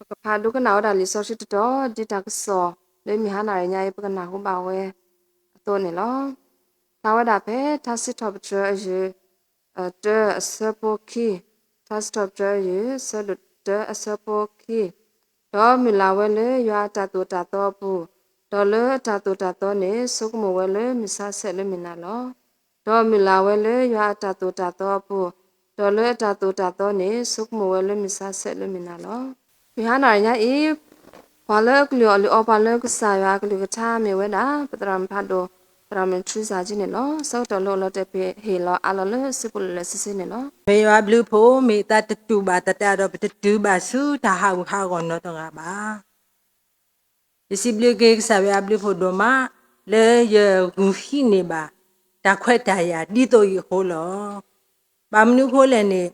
ပကဖးဒိကနၣ်ဝဲဒၣ်လံာ်စီဆှံတတီၤ ဒ်တၢ်ကစီၣ်လၢမုၢ်ဟါနၣ်ရံၣ်ညါအံၤ ပကနၢ်ဟူဘၣ်ဝဲအသိးန့ၣ်လီၤ. ဖျါဝဲဒၣ်ဖဲ ထါစံးထီၣ်ပတြၢၤအယုၢ် တၢအဆၢဖိခံ, ထါစံးထီၣ်ပတြၢၤအယုၢ် ဆၢဒိၣ်တၢအဆၢဖိခံ, ဒီးမုၢ်လၢ်ဝဲလၢယွၤအတၢ်သိၣ်တၢ်သီအပူၤ, ဒီးလၢအတၢ်သိၣ်တၢ်သီန့ၣ် ဆိကမိၣ်ဝဲလၢမုၢ်ဆါဆဲးလၢမုၢ်နၤလီၤ. ဒီးမုၢ်လၢ်ဝဲလၢယွၤအတၢ်သိၣ်တၢ်သီအပူၤ, ဒီးလၢအတၢ်သိၣ်တၢ်သီန့ၣ် ဆိကမိၣ်ဝဲလၢမုၢ်ဆါဆဲးလၢမုၢ်နၤလီၤ. မုၢ်ဟါနၣ်ရံၣ်ညါအံၤ ပှၤလၢအကလုၢ်အီၣ်လုၢ်အီပှၤလၢကစၢ်ယွၤအကလုၢ်ကထါမ့ၢ်ဝဲဒၣ် ပသရၣ်မုၣ်ဖးဒိၣ် သရၣ်မုၣ်ထရံစၢ်ကံန့ၣ်လီၤ. ဆၢကတီၢ်လၢအိၣ်လီၤတဲာ်ဖဲ ဟ့ၣ်လီၤအးလီၤလၢစံးပူၤလၢလၢဆ့ဆ့န့ၣ်လီၤ. မ့ၢ်ယွၤအဘျုးအဖှိၣ် မ့ၢ်သးတတူၢ်ဘၣ်သတးဒီး ပတတုၤဘၣ်ဆူတၢ်ဟးဂူာ်ဟးဂီၤနီတဂၤဘၣ်. ယစံးဘျုးက့ၤကစၢ်ယွၤအဘျုးအဖှိၣ်ဒိၣ်မး လၢယဂုာ်ဟံးန့ၢ်ဘၣ် တၢ်ခွဲးတၢ်ယာ်ဒ်သိးအံၤအဃိလီၤ. ဘၣ်မနုၤအဃိလဲၣ်န့ၣ်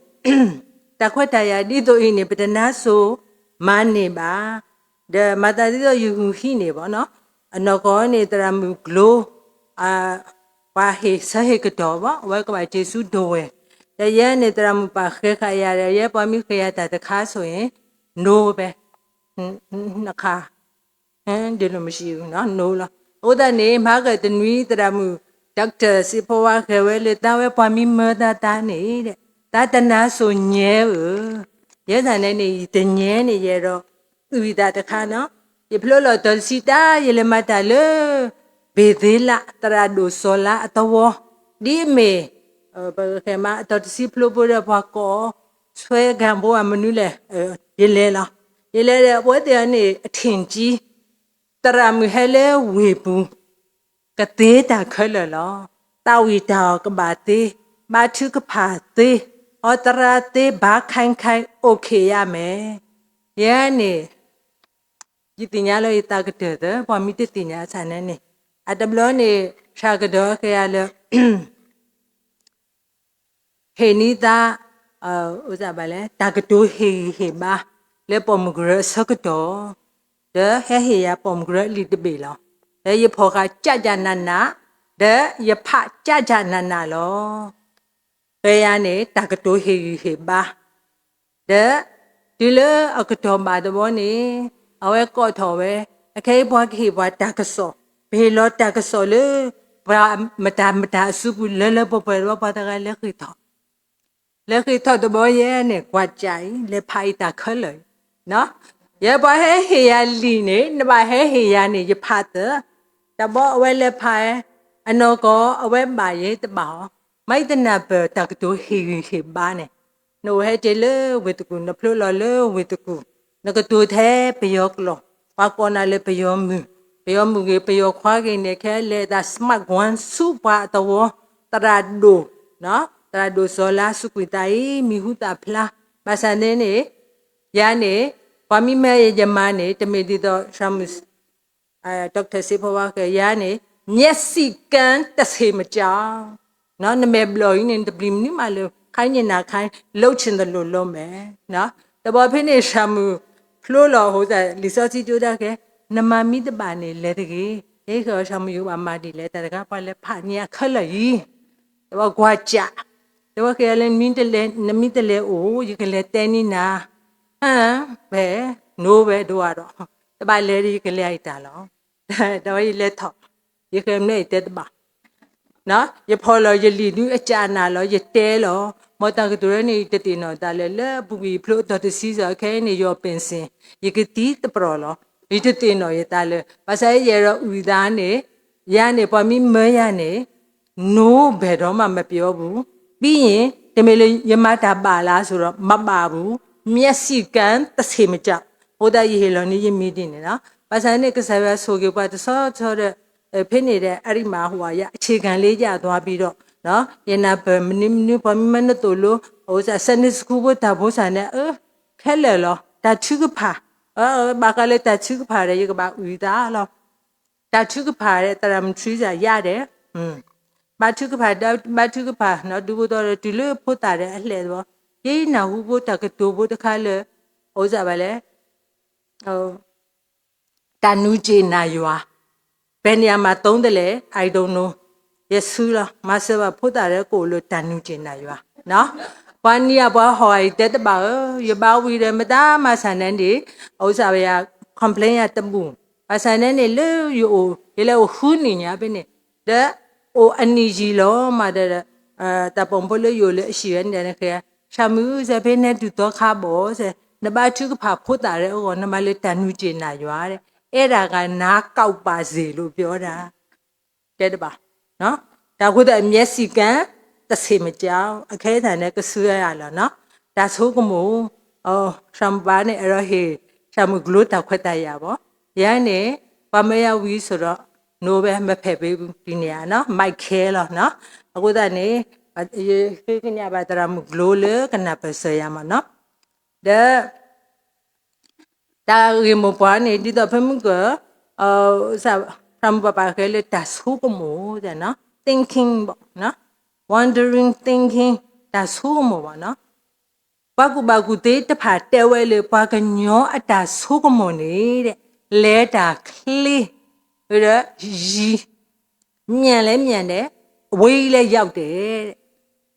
တၢ်ခွဲးတၢ်ယာ်ဒ်သိးအံၤန့ၣ် ပတနါစိၤမၤန့ၢ်ဘၣ်, ဒီးမၤသးဒ်သိးယဂုာ်ဟံးန့ၢ်ဘၣ်နီၤ, အနီၢ်ကီၢ်န့ၣ် သရၣ်မုၣ်ကျိ ပှၤဟ့ၣ်ဆၢဟ့ၣ်ကတီၢ်ဘၣ်, အဝဲကဘၣ်စ့ဆူဒိၣ်ဝဲၢ်, ဒီးယဲန့ၣ် သရၣ်မုၣ်ပာ်ဃဲၤဃာ်ယၤဒီး ယဲပှၤမ့ၢ်ဃ့ယၤတၢ်တခါဆိၣ်အံၤ နိဝဲ နခါ ဒ်လိၣ်မစံး နိလီၤ. အဃိသတးန့ၣ် မၤကတနွံသရၣ်မုၣ် doctor စံးဖီဝါဃဲၤဝဲလၢ သးဝဲပှၤမံမၢသးသးန့ၣ် သးတနါစိၤညဲဧၢ, ယဲဒၣ်နဲန့ၣ် ယတညဲန့ၣ် ယအဲၣ်ဒိးအုၣ်သးတခါနီၤ, ယဖျိလီၤတီၤတဆံတၢ် ယလဲၤမၤတၢ်လၢ ဘ့ၤသ့လး သရၣ်ဒိၣ်စီၤလါအသဝီ, ဒ်အမ့ၢ် ပကမၤအတီၤတဆံဖျိဖိဒီးပှၤကိး ဆွဲကၣ်ဘိအမနုၤလဲၣ်, ယလဲၤလီၤ. ယလဲၤဒီးအဝဲသ့ၣ်န့ၣ် အထံၣ်ကံ သရၣ်မုၣ်ဟဲလၢဝ့ၢ်ပူၤ ကသ့တၢ်ခဲလၢာ်လီၤ. သးဝံၣ်တၢ်အီၣ်ကဘၣ်သ့, ဘါထုကဖၣ်သ့, အီသရၣ်သ့ ဘါခဲခဲ okay ယါမဲာ်, ယဲန့ၣ် ယသ့ၣ်ညါလၢယသးကတၢၢ်သၢ ပှၤမ့ၢ်တသ့ၣ်ညါဆၣ်န့ၣ်န့ၣ်, အတဘျီန့ၣ် ဆၣ်ကဒီးဃဲၤယၤလၢ ဟ့ၣ်န့ၢ်သး တၢ်ကတိၤဟ့ၣ်ဂံၢ်ဟ့ၣ်ဘါ လၢပိာ်မုၣ်ကရၢအဆၢကတီၢ်, ဒီးဟဲဟ့ၣ်ယၤပိာ်မုၣ်ကရၢအလံာ်တဘ့ၣ်လီၤ. ဒီးယဖီၣ်ဃာ်ကၠၢ်ကၠၢ်နးနး, ဒီးယဖးကၠၢ်ကၠၢ်နးနးလီၤ. ဃဲၤယၤန့ၣ် တၢ်ကတိၤဟ့ၣ်ဂံၢ်ဟ့ၣ်ဘါ ဒီးတုၤလၢအကတီၢ်ဘၣ်တဘျီန့ၣ် အဝဲကိးထီၣ်ဝဲ, အခဲအံၤပှၤကဟ့ၣ်ပှၤတၢ်ကစီၣ်, ပဟ့ၣ်လီၤတၢ်ကစီၣ်လၢ ပှၤမတၤမတၤအစုပူၤလၢလၢပှဲၤပှဲၤတဘျီ ပှၤတဂၤလဲၤဃ့ၢ်ထီၣ်, လဲၤဃ့ၢ်ထီၣ်တဘျီယဲန့ၣ် ကွၢ်ကၠးအံၤ လဲၤဖးအံၤတၢ်ခဲလၢာ်အံၤ, ယဲပှၤဟဲဟ့ၣ်ယၤလံာ်န့ၣ် နဘၣ်ဟဲဟ့ၣ်ယၤန့ၣ် ယဖးသၢ, တဘျီအဝဲလဲၤဖး, အနီၢ်ကီၢ်အဝဲဘၣ်ယဲတဘၣ်အီၤ, မ့ၢ်ယတနၢ်ပၢၢ်တၢ်ကတိၤဟ့ၣ်ဂံၢ်ဟ့ၣ်ဘါန့ၣ်, နအိၣ်ဟဲက့ၤလၢဝ့ၢ်သကူၣ် နဖျိလီၤလၢဝ့ၢ်သကူၣ်, နကတိၤထဲပယီၤကျိာ်, ပှၤကိးနၤလၢပယီၤမုၣ်, ပယီၤမုၣ်ဂ့ၤ ပယီၤခွါဂ့ၤန့ၣ် ခဲလဲၤသး smart ကွၢ်ဆူပှၤအသဝီ, သရၣ်ဒိၣ်, သရၣ်ဒိၣ်စီၤလါစူးကွံာ်သးအံၤ မံၤဟူသၣ်ဖျါ, ဘၣ်ဆၣ်န့ၣ်န့ၣ်, ယၤန့ၣ်, ပှၤမံမၢယမါန့ၣ် တမ့ၢ်ဒ်သိး ဆၣ်မုၣ် doctor စ့းဖိဝါဃဲၤ ယၤန့ၣ် မျက်စိကန်းတဆံမကြောက်, နမဲာ်ဘျီၣ်အံၤန့ၣ် နတပျံၤမနုၤမးလၢ ခါညနၤခါ လှုပ်ချင်သလိုလုပ်မယ်, တဘျီဖဲန့ၣ် ဆၣ်မုၣ်ဖျိလီၤအဃိသတး လံာ်စီဆှံကၠိဒၣ်ဃဲၤ, နမၤမံတဘၣ်န့ၣ် လဲၤတဂ့ၤ, ယဲဃဲၤအီၤ ဆၣ်မုၣ် ယကဘၣ်မၤဒ်လဲၣ် တၢ်တခါပှၤလဲၤဖးန့ၢ်အခဲလၢာ်အံၤ, တဘျီကွၢ်ကၠး, တဘျီဃဲၤလၢ နမံတလဲၤအိၣ် ယကလဲၤတဲန့ၢ်နၤ, ဖဲ, နိဝဲဒိၣ်ဒီး, တဘၣ်လဲၤဒီးယကလဲၤအံၤတၢ်လီၤ, ဒီးယလဲၤထီၣ်, ယဃဲၤမနုၤယတဲတဘၣ် ယဖီၣ်လီၤယလံာ်ဒုးအကၢ်နၤလီၤ ယတဲလီၤ, မ်တၢ်ကတိၤလၢန့ၣ် ယတသ့ၣ်နီၣ်သးလၢ လၢပူၤကွံာ်ဖျိအတီၤတဆံစ့ၢ် ခဲအံၤန့ၣ် ယီၤပ့ၢ်စ့ၣ်, ယကသံတပျီၢ်လီၤ, ယတသ့ၣ်နီၣ်ယသးလၢ ဘၣ်ဆၣ်ယအဲၣ်ဒိးအုၣ်သးန့ၣ်, ယၤန့ၣ် ပှၤမံမၢယၤန့ၣ်, နဘဲၣ်ဒီးမးမပျီပူၤ, ဘံယ့ၣ် တမ့ၢ်လၢယမၤတၢ်ဘၣ်လၢအစိၤဒီး မၤဘၣ်ပူၤ, မျက်စိကန်းတဆံမကြောက်, အဃိသတးယဟ့ၣ်လီၤန့ၢ်ယမံၤဒ်န့ၣ်လီၤ, ဘၣ်ဆၣ်န့ၣ် ကစၢ်ယွၤဆိၣ်ဂ့ၤပှၤတဆီဆီဒီး ဖဲန့ၣ်ဒီး အရံမၤဟူးယၤ အဆ့ၣ်ကၣ်လၢယၤအသွါဘံဒီး, ယနၢ်ပၢၢ်မနုၤမနုၤ ပှၤမံမၢနသိၣ်လိ, အအိၣ်စး Sunday school ဖိတၢ်ဖိစၢ်န့ၣ်, ခဲလၢာ်လီၤ, တၢ်ထုကဖၣ်, ဘၣ်ဃးလၢတၢ်ထုကဖၣ်ဒီး ယကဘၣ်အုၣ်သးလီၤ, တၢ်ထုကဖၣ်ဒီး သရၣ်မုၣ်ထရံစၢ်ယၤဒီး, ဘါထုကဖၣ်, ဘါထုကဖၣ် ဒုးဘူးဒီးတုၤလၢဖိသၣ်ဒီးအဟဲသဝီ, ယနၢ်ဟူဖိတၢ်ကတိၤဖိတခါလၢ, အအိၣ်စးဘၣ်လဲၣ် တၢ်နူၤက့ၣ်နၢ်ယွၤ, ဘယ်နေရာမှာသုံးသလဲ, I don't know, ယဆူလီၤ မၤစၢၤဘၣ်ဖိသၣ်ဒီးကအိၣ်လၢတၢ်နူၤက့ၣ်နၢ်ယွၤ, ပှၤနံၤအပှၤဟီၣ်ဂၤအံၤတဲတဘၣ်ဧၢ, ယဘါဝံၤဒီး မတၤမၤစၢၤနဲန့ၣ် အဝဲစၢ်ဝဲယၤ complain ယၤတဘူၣ်, ဘၣ်ဆၣ်နဲန့ၣ် လၢယအိၣ် ယလဲၤအိၣ်ဃုနံၣ်ညါဖဲန့ၣ်, ဒီးအိၣ်အနံၣ်ယံာ်လီၤမးဒီး တၢ်ပိာ်မုၣ်ဖိလၢယအိၣ်လၢအဟံၣ်ဝဲန့ၣ် နကဲ ဆၢမုၢ်စဲဖဲနဲဒုးသီခါဘီၣ်စဲ, နဘါထုကဖၣ်ဖိသၣ်ရဲအဂီၢ် နမၤလၢတၢ်နူၤက့ၢ်နၢ်ယွၤဒီး အဲၣ်ဒၣ်ဂၤနၤကီးပာ်စ့ၣ်လိာ်ပျီဒၣ် တဲတဘၣ်, တၢ်ဃိသတး မျက်စိကန်း တဆ့ၣ်မကၠါ အခဲအံၤန့ၣ် ကဆှၢယၤလီၤနီၤ, တၢ်ဆိကမိၣ်, ဆၣ်မုၢ်ဘါန့ၣ် အဲၣ်ဒိးဟ့ၣ် ဆၣ်မုၢ်ကျိတၢ်ခွဲးတၢ်ယာ်ဘၣ်, ယဲန့ၣ် ပှၤမၢယၤဝံၤဆိဒီး နိဝဲမ့ၢ်ဖဲးဘ့ဒ်န့ၣ်ဧါနီၤ, might care လီၤနီၤ, အဃိသတးန့ၣ် ယဃ့ကညးဘၣ်သရၣ်မုၣ်ကျိလၢကနၢ်ပၢၢ်စၢၤယၤမးနီၤ, ဒီး တၢ်ဂ့ၢ်မိၢ်ပှၢ်န့ၣ် ဒ်သိးဖဲမုၢ်ကၢၢ် သရၣ်မုၣ်ပၢ်ပၢ်ဃဲလၢတၢ်ဆိကမိၣ်, thinking ဘၣ်, wondering thinking တၢ်ဆိကမိၣ်ဘၣ်နီၤ, ပှၤကူၣ်ဘၣ်ကူၣ်သ့တဖၣ်တဲဝဲလၢ ပှၤကညီအတၢ်ဆိကမိၣ်န့ၣ် လဲၤတၢ်ချ့, ဒီးယံၤ ညံလဲညံဒဲး, အဝဲလဲယဝ်တဲ,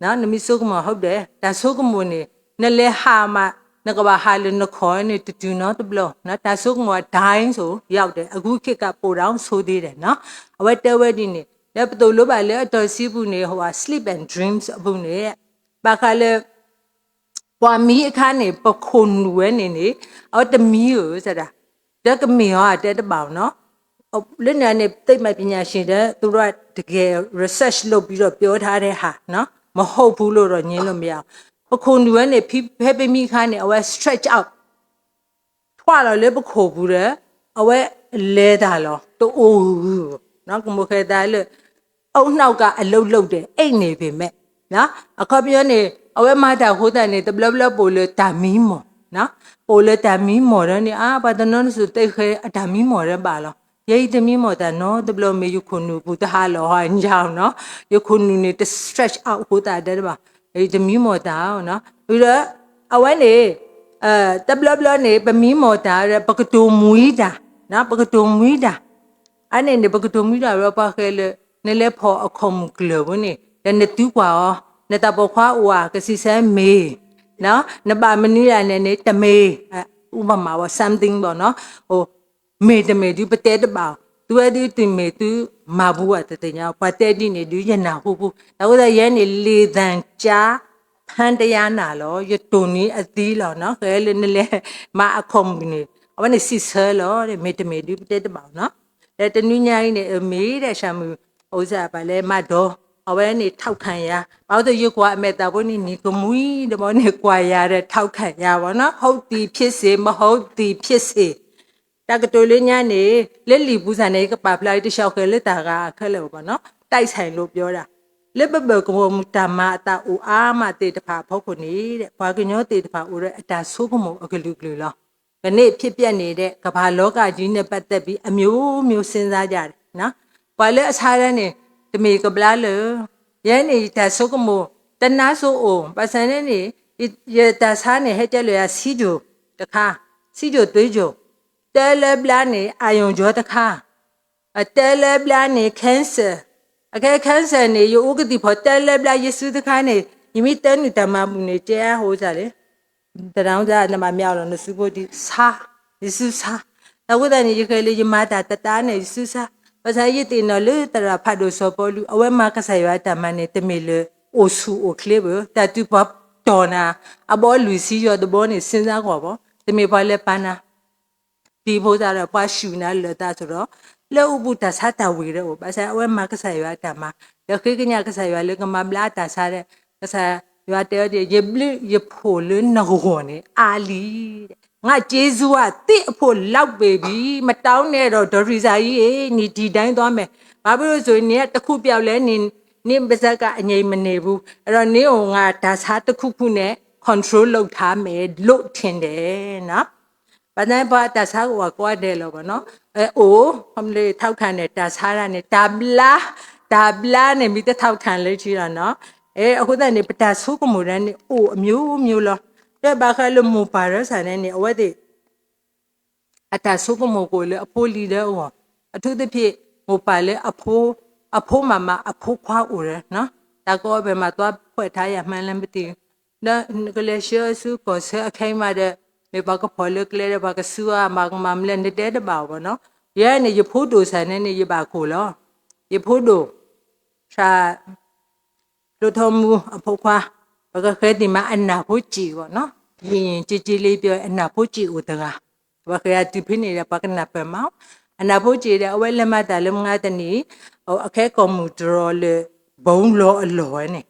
နမ့ၢ်ဆိကမိၣ်ဟီဒီး တၢ်ဆိကမိၣ်န့ၣ် နလဲၤဟးမး နကဘၣ်ဟးလၢနခီၣ်န့ၣ် တတုၤနီတဘျီ, တၢ်ဆိကမိၣ်အတၢ်ဆိ ယဝ်တဲ အဂုၤခ့ကးပိာ်ဒီးဆိသ့ဒီးနီၤ, အဝဲတဲဝဲဒ်န့ၣ် လၢပသိၣ်လိဘၣ်လၢအတီၤဆံပူၤန့ၣ် ဟိ sleep and dreams အပူၤန့ၣ် ဘၣ်ဃးလၢ ပှၤမံအခါန့ၣ် ပခိၣ်နူာ်ဝဲန့ၣ်န့ၣ် အဝဲတမံဧိၤစဒၣ်, ဒီးကမ့ၢ်အီၤအတဲတဘၣ်နီၤ, လၢန့ၣ်န့ၣ် သိပ္ပံပညာရှင်ဒီး သူတို့က research လုပ်ပြီးတော့ ပြောထားတဲ့ဟာနော်, မဟုတ်ဘူးလို့တော့ ငြင်းလို့မရဘူး, ပခိၣ်နူာ်ဝဲန့ၣ် ဖဲပမံအခါန့ၣ် အဝဲ stretch out ထွးလီၤလၢပခိၣ်ပူၤဒီး အဝဲလဲၤတၢ်လီၤ တအိၣ်ဂုၤ, ကမိၣ်ဃဲသးလၢ အုတ်နောက်ကအလုပ်လုပ်တယ် အိပ်နေပေမဲ့, အခီပညီန့ၣ် အဝဲမၤတၢ်အဃိသတးန့ၣ် တဘျီဘျီပအိၣ်လၢတၢ်မံမီၢ်, ပအိၣ်လၢတၢ်မံမီၢ်ဒီးန့ၣ် အါ ပှၤတနီၤန့ၣ်စိၤတဲဃဲအတၢ်မံမီၢ်ဒီးဘၣ်လီၤ, ယဲအံၤတမံမီၢ်တၢ်နီတဘျီ မ့ၢ်ယခိၣ်နူာ်ပူၤတဟးလီၤဟီညါနီၤ, ယခိၣ်နူာ်န့ၣ် တ stretch out အဃိသတးဒီးဘၣ်, ယတမံမီၢ်တၢ်နီၤ, ဒီး အဝဲန့ၣ် တဘျီဘျီန့ၣ် ပမံမီၢ်တၢ်ဒီး ပကတိၤမှံတၢ်, ပကတိၤမှံတၢ်, အါန့ၣ်န့ၣ် ပကတိၤမှံတၢ်ဒီးပှၤဃဲလၢ နလဲၤဖီၣ်အခီၣ်မုၢ်ကျၢၢ်ဖိန့ၣ် ဒီးနသံကွၢ်အီၤ, နတၢ်ပိာ်ခွါအိၣ်ဧါ ကစံးဆၢမ့ၢ်, နဘၣ်မနုၤလဲၣ်န့ၣ်န့ၣ် တမ့ၢ်, ဥပမာ something ဘၣ်နီၤ, မ့ၢ်တမ့ၢ်ဒုးပတဲတဘၣ်, သုဝဲဒုးတမ့ၢ်သုမၤဘူးဘၣ်တသ့ၣ်ညါ, ပှၤတဲဒ်န့ၣ်ဒုးယနၢ်ဟူဘူး, တၢ်ဃိသတးယဲန့ၣ် လေသံကြား ဖမ်းတရားနာ လီၤ, ယတိၢ်နီၣ်အသံလီၤနီၤ, ဃဲလၢနလဲၤမၤအခီၣ်မုၢ်န့ၣ် အဝဲန့ၣ်စံးဆၢလီၤ, မ့ၢ်တမ့ၢ်ဒုးပတဲတဘၣ်နီၤ, ဒီးတနွံညါအံၤန့ၣ် မ့ၢ်ဒၣ်ဆၣ်မုၢ် အိၣ်စၢ်ပာ်လဲၤမၤဒီး အဝဲန့ၣ် ထောက်ခံရ, ဘၣ်ဆၣ်ယကွၢ်အမဲာ်သၣ်ဖိန့ၣ် နံၤကမှံတဘီန့ၣ် ကွၢ်ယၤဒီး ထောက်ခံရ ဘၣ်နီၤ, ဟုတ်သည်ဖြစ်စေ မဟုတ်သည်ဖြစ်စေ တၢ်ကတိၤလၢညါန့ၣ် လၢလံာ်ပူၤစ့ၢ်န့ၣ် ယကပာ်ဖျါတဆှီဃဲၤလၢတၢ်ဂၤအခဲလၢာ်ဘၣ်နီၤ, တိုက်ဆိုင်လို့ပြောတာ, လၢပဘၢၣ်ကဝီၤမုၢ်တၢ်မၤအသးအိၣ်အါမးသ့ၣ်တဖၣ်အဖီခိၣ်န့ၣ် ပှၤကညီသ့ၣ်တဖၣ်အိၣ်ဒီးအတၢ်ဆိကမိၣ်အကလုာ်ကလုာ်လီၤ, ကန့ၢ်ဖြစ်ပျက်နေတဲ့ ကမ္ဘာလောကကြီးနဲ့ပတ်သက်ပြီး အမျိုးမျိုးစဉ်းစားကြတယ်, ပှၤလၢအဆါဒၣ်န့ၣ် တမ့ၢ်ကဘျါလၢ ယဲန့ၣ်ယတၢ်ဆိကမိၣ် တနါစိၤအိၣ်, ဘၣ်ဆၣ်န့ၣ်န့ၣ် ယတၢ်ဆါန့ၣ် ဟဲကဲလၢယၤ ဆီးချိုတခါ, ဆီးချိုသွေးချို, တဲလၢဘျါန့ၣ် အာရုံကြောတခါ, တဲလၢဘျါန့ၣ် cancer, အခဲ cancer န့ၣ် ယအိၣ်ကသံၣ်ဖီၣ် တဲလၢဘျါယစုတခါန့ၣ် ယမ့ၢ်တဲနုာ်တၢ်မၤဘူၣ်န့ၣ် ကဲဟိစၢ်လံ တရၣ်နဘၣ်မ့ၢ်အီၤလီၤ နစုဖိဒံးဆါ, ယစုဆါ, တၢ်ဃိသတးန့ၣ် ယဃဲၤလၢယမၤတၢ်တတါန့ၣ် ယစုဆါ, ဘၣ်ဆၣ်ယသ့ၣ်နီၣ်လၢသရၣ်ဖးဒိၣ်စီၤပီလူး အဝဲမၤကစၢ်ယွၤအတၢ်မၤန့ၣ် တမ့ၢ်လၢအိၣ်ဆူၣ်အိၣ်ချ့ဘၣ်, တၢ်တုၤပှၤတီၢ်နၤ အဘီလွံၢ်ဆံယီၤတဘီန့ၣ် စဉ်းစားကွၢ်ဘၣ်, တမ့ၢ်ပှၤလဲၤပာ်နၤ ဒ်ဖိသၣ်ဒီး ပှၤဆူၣ်နၤလၢာ်သးသိးဒီး လၢအိၣ်ဘူးတၢ်ဆါတၢ်ဝ့ၤဒီးအိၣ်, ဘၣ်ဆၣ်အဝဲမၤကစၢ်ယွၤအတၢ်မၤ, ဒီးဃ့ကညးကစၢ်ယွၤလၢကမၤဘျါအတၢ်ဆါဒီး ကစၢ်ယွၤတဲဝဲဒ် ယဘျုးယဖှိၣ်လၢနဂီၢ်န့ၣ် အါလံ, ငါ့ကျေးဇူးကသ့အဖို့လောက်ပေပြီ, မတောင်းနဲ့တော့ ဒေါ်ရီဇာကြီးရေ, နံၣ်တံၢ်တိုင်းသွားမယ်, ဘာဖြစ်လို့ဆိုရင် နင်ကတစ်ခုပျောက်လဲ နင်ပါးစပ်ကအငြိမ်မနေဘူး, အဲ့တော့ နင့်ကို ငါတၢ်ဆါတစ်ခုခုနဲ့ control လုပ်ထားမယ်လို့ထင်တယ်နော်. ဘၣ်ဆၣ်ပှၤတၢ်ဆါကဝီၤကွၢ်ဒဲးလီၤဘၣ်နီၤ, အိၣ် ထောက်ခံန့ၣ် တၢ်ဆါဒၣ်န့ၣ် တၢ်ဘျါ, တၢ်ဘျါန့ၣ် မ့ၢ်တ ထောက်ခံ လၢထံလီၤနီၤ, အဃိသတးန့ၣ် ပတၢ်ဆိကမိၣ်ဒၣ်န့ၣ် အိၣ်အမျိုးမျိုးလီၤ, ဒီးဘၣ်ဃးလၢမိၢ်ပၢ်ရၢစၢ်န့ၣ်န့ၣ် အဝဲသ့ၣ် အတၢ်ဆိကမိၣ်ကအိၣ်လၢအဖိလံၤဒၢအဂီၢ်, အထူးသဖြင့် မိၢ်ပၢ်လၢအဖိ, အဖိမၤမၤအဖိခွါအိၣ်ဒီး, တၢ်ကိးဖဲမး သွားဖွဲ့ထားရမှန်းလည်းမသိဘူး, နကလဲၤဆှၢဆူကီၢ်ဆၢအခဲအံၤမးဒီး မ့ၢ်ပှၤကဖီၣ်လၢကျဲဒီး ပှၤကစူအါ မၤကမၣ်မလဲၣ် နတဲတဘၣ်ဘၣ်နီၤ. ယဲန့ၣ် ယဖိဒိၣ်စၢ်န့ၣ်န့ၣ် ယဘၣ်ကိၢ်လီၤ. ယဖိဒိၣ် သရၣ် ဒိၣ်ထီၣ်မူအဖိခွါ, ပကဃဲသ့ၣ်မးအနၢ်ဖိစ့ၣ်ဘၣ်နီၤ. ယံာ်ယံာ်က့က့လံ ပအနၢ်ဖိစ့ၣ်အိၣ်တဂၤ, ပဃဲအတုၤဖဲန့ၣ်ဒီး ပှၤကနၢ်ပၢၢ်မး, အနၢ်ဖိစ့ၣ်ဒီး အဝဲလဲၤမၤတၢ်လၢမုၢ်ဂၤတနံၤ, အခဲကိးမုၢ်တြီၤလၢ ဘုံလီၤအလီၢ်ဝဲန့ၣ်,